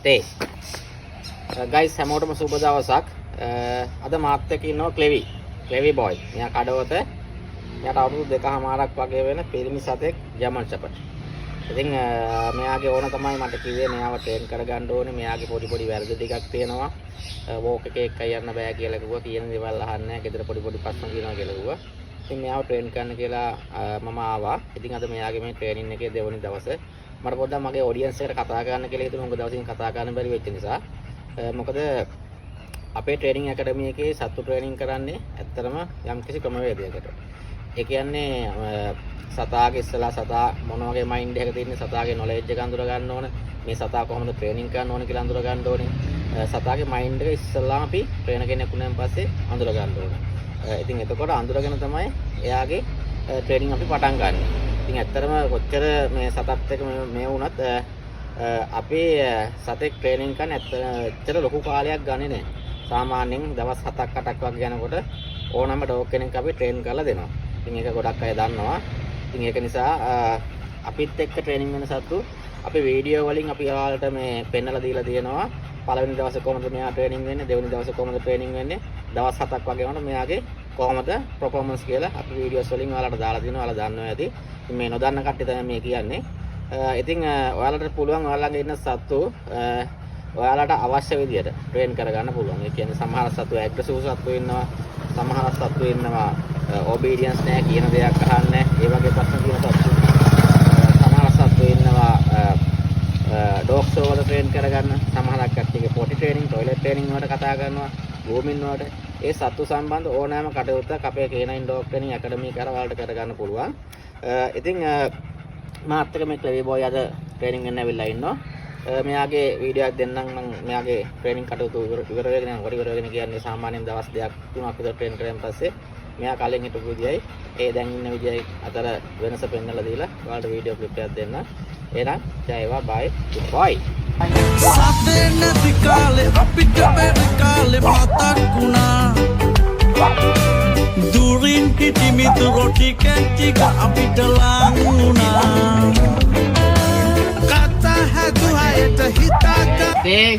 Stay. Guys, හැමෝටම සුබ දවසක්. අද මාත් එක්ක ඉන්නවා ක්ලෙවි. ක්ලෙවි බොයි. මෙයා කඩවත. මෙයාට අවුරුදු 2.5ක් වගේ වෙන පිරිමි සතෙක්, ජර්මන් ෂෙපර්ඩ්. ඉතින් මෙයාගේ ඕන තමයි මට කිව්වේ මෙයාව ට්‍රේන් කරගන්න ඕනේ. මෙයාගේ පොඩි පොඩි වැරදි ටිකක් තියෙනවා. වෝක් එකේ එක්කයි යන්න බෑ කියලා කිව්වා. කියන දේවල් අහන්නේ නැහැ. ගෙදර පොඩි පොඩි ප්‍රශ්න තියෙනවා කියලා කිව්වා. ඉතින් මෙයාව ට්‍රේන් කරන්න කියලා මම ආවා. ඉතින් අද මෙයාගේ මේ ට්‍රේනින් එකේ දෙවනි දවස. මට පොඩ්ඩක් මගේ ඔඩියන්ස් එකට කතා කරන්න කියලා හිතුණා. උඟ දවසින් කතා කරන්න බැරි වෙච්ච නිසා. මොකද අපේ ට්‍රේනින් ඇකඩමි එකේ සත්තු ට්‍රේනින් කරන්නේ ඇත්තටම යම්කිසි ක්‍රමවේදයකට. ඒ කියන්නේ සතාගේ ඉස්සලා සතා මොන වගේ මයින්ඩ් එකක තියෙන්නේ, සතාගේ නොලෙජ් එක අඳුර ගන්න ඕන. මේ සතා කොහොමද ට්‍රේනින් කරන්න ඕන කියලා අඳුර ගන්න ඕනේ. සතාගේ මයින්ඩ් එක ඉස්සලාම අපි ට්‍රේනර් කෙනෙක් වුණාන් පස්සේ අඳුර ගන්න ඕන. ඉතින් එතකොට අඳුරගෙන තමයි එයාගේ ට්‍රේනින් අපි පටන් ගන්න. ඉතින් ඇත්තටම කොච්චර මේ සතත් එක්ක මේ මේ වුණත් අ, අ, අපේ සතෙක් ට්‍රේනින් කරන්න ඇත්ත එච්චර ලොකු කාලයක් ගන්නේ නැහැ. සාමාන්‍යයෙන් දවස් 7ක් 8ක් වගේ යනකොට ඕනම ඩොග් කෙනෙක් අපි ට්‍රේන් කරලා දෙනවා. ඉතින් ඒක ගොඩක් අය දන්නවා. ඉතින් ඒක නිසා අපිත් එක්ක ට්‍රේනින් වෙන සත්තු අපි වීඩියෝ වලින් අපි ඔයාලට මේ පෙන්නලා දීලා තියෙනවා. පළවෙනි දවසේ කොහොමද මෙයා ට්‍රේනින් වෙන්නේ, දෙවෙනි දවසේ කොහොමද ට්‍රේනින් වෙන්නේ, දවස් 7ක් වගේ වුණාට මෙයාගේ කොහොමද පර්ෆෝමන්ස් කියලා අපි වීඩියෝස් වලින් ඔයාලට දාලා තියෙනවා. ඔයාලා දන්නවා ඇති. ඉතින් මේ නොදන්න කට්ටිය තමයි මේ කියන්නේ. ඉතින් ඔයාලට පුළුවන් ඔයාලඟ ඉන්න සත්තු ඔයාලට අවශ්‍ය විදියට ට්‍රේන් කරගන්න පුළුවන්. ඒ කියන්නේ සමහර සත්තු ඇග්‍රෙසිව් සත්තු ඉන්නවා. සමහර සත්තු ඉන්නවා ඔබීඩියන්ස් නෑ, කියන දෙයක් අහන්නේ නෑ. ඒ වගේ ප්‍රශ්න තියෙන සත්තු. සමහර සත්තු ඉන්නවා ඩොග් ෂෝ වල ට්‍රේන් කරගන්න. සමහරක් කට්ටියගේ පොටි ට්‍රේනින්, ටොයිලට් ට්‍රේනින් වලට කතා කරනවා. ගෲමින් වලට. ඒ සත්තු සම්බන්ධ ඕනෑම කටයුත්තක් අපේ K9 dog training academy කරා ඔයාලට කරගන්න පුළුවන්. ඉතින් මාත් එක්ක මේ ක්ලෙවි බොයි අද ට්‍රේනින් වෙන්න ඇවිල්ලා ඉන්නවා. මෙයාගේ වීඩියෝ එකක් දෙන්නම් මං. මෙයාගේ ට්‍රේනින් කටයුතු ඉවර ඉවර වෙගෙන යනකොට, ඉවර වෙගෙන කියන්නේ සාමාන්‍යයෙන් දවස් 2ක් 3ක් විතර ට්‍රේන් කරාන් පස්සේ මෙයා කලින් හිටපු විදියයි ඒ දැන් ඉන්න විදියයි අතර වෙනස පෙන්නලා දීලා ඔයාලට වීඩියෝ ක්ලිප් එකක් දෙන්න. එහෙනම් ජය වේවා, බයි, ගුඩ් බයි. සද්දේ නැති කාලේ, අපිට බැරි කාලේ මතක් වුණා. දුරින් හිටි මිතුරෝ ටිකෙන් ටික අපිට ලං වුණා. කතා හැදුව අයට හිතාගන්න ස්ටේ.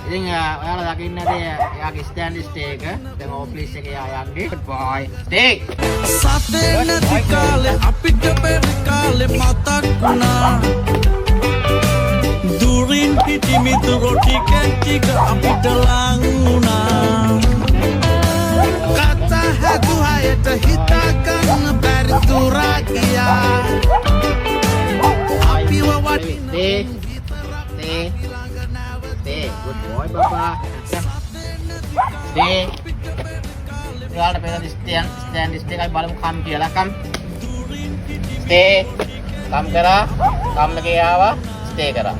ඉතින් ඔයාලා දකින්න ඇති එයාගේ ස්ටෑන්ඩ් ස්ටේ එක. දැන් ඔෆ් ලීෂ් එකේ එයා යන්නේ. Good boy, stay. සද්දේ නැති කාලේ, අපිට බැරි කාලේ මතක් වුණා. දුරින් හිටි මිතුරෝ ටිකෙන් ටික අපිට ලං වුණා. කතා හැදුව අයට හිතාගන්න බැරි දුරා ගියා. අපිව වටින Stay, stay, stay. Good boy, බබා. ස්ටේ. ඔයාලට පේන ස්ටෑන්ඩ් ස්ටෑන්ඩ් ස්ටේ එකයි. බලමු කම් කියලා. කම්, ස්ටේ. කම් කරා. කම් එකේ ආවා, ස්ටේ කරා.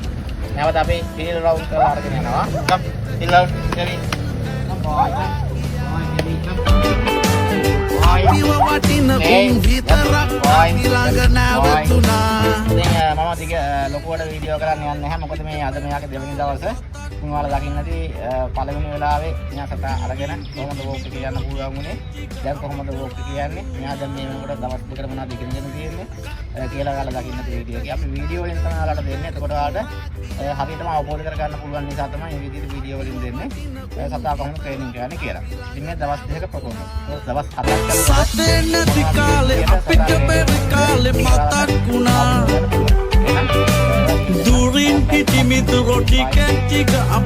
නැවත අපි හීල් රවුන්ඩ් කරලා අරගෙන යනවා. කම්, හීල් රවුන්ඩ් කරි. කම් බොයි, කම් බොයි, කරි, කම් බොයි. අපිව වටින උන් විතරක් අපි ළඟ නැවතුණා. ඉතින් මම දිග ලොකුවට වීඩියෝ කරන්න යන්නේ නැහැ. මොකද මේ අද මෙයාගේ දෙවෙනි දවස. ඉතින් ඔයාලා දකින්න ඇති පළවෙනි වෙලාවේ මෙයා සතා අරගෙන කොහොමද වෝක් එක යන්න පුළුවන් වුණේ. දැන් කොහොමද වෝක් එක යන්නේ. මෙයා දැන් මේ වෙනකොට දවස් දෙකකට මොනවද ඉගෙනගෙන තියෙන්නේ කියලා ඔයාලා දකින්න ඇති වීඩියෝ එකේ. අපි වීඩියෝ වලින් තමයි ඔයාලට දෙන්නේ. එතකොට ඔයාලට හරියටම අවබෝධ කරගන්න පුළුවන් නිසා තමයි මේ විදිහට වීඩියෝ වලින් දෙන්නේ. සතා කොහොමද ට්‍රේනින් කරන්නේ කියලා. ඉතින් මේ දවස් 2ක පර්ෆෝමන්ස්. දවස් 7ක් යනකොට සද්දේ නැති කාලේ, අපිට බැරි කාලේ මතක් වුණා. දුරින් හිටි මිතුරෝ ටිකෙන් ටික අප